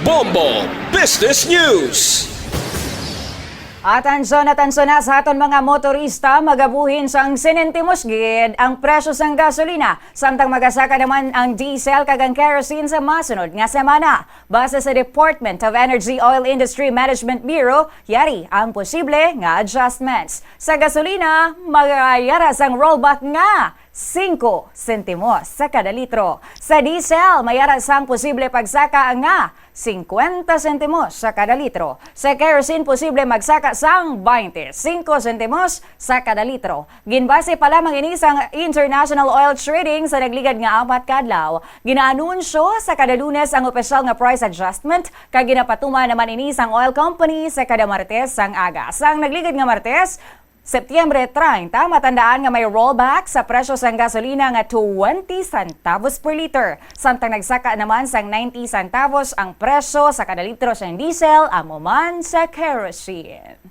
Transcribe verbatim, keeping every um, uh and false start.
Bombo Business News. Atansyon, atansyon na sa aton mga motorista, magabuhin sang sentimos gid ang presyo sang gasolina, samtang magasaka naman ang diesel kag ang kerosene sa masunod nga semana. Base sa Department of Energy Oil Industry Management Bureau, yari ang posible nga adjustments. Sa gasolina, magayara sang rollback nga singko sentimos sa kada litro. Sa diesel, mayara sang posible pagsaka nga singkwenta sentimos sa kada litro. Sa kerosene, posible magsaka sang baynte singko sentimos sa kada litro. Ginbase pa lamang ini sang International Oil Trading sa nagligad nga apat ka adlaw. Ginaanunsyo sa kada Lunes ang opisyal nga price adjustment, kag ginapatuman naman ini sang oil company sa kada Martes sang aga. Sang nagligad nga Martes, Setyembre treinta, matandaan nga may rollback sa presyo sang gasolina nga twenty centavos per liter, samtang nagsaka naman sang ninety centavos ang presyo sa kada litro sang diesel, amo man sa kerosene.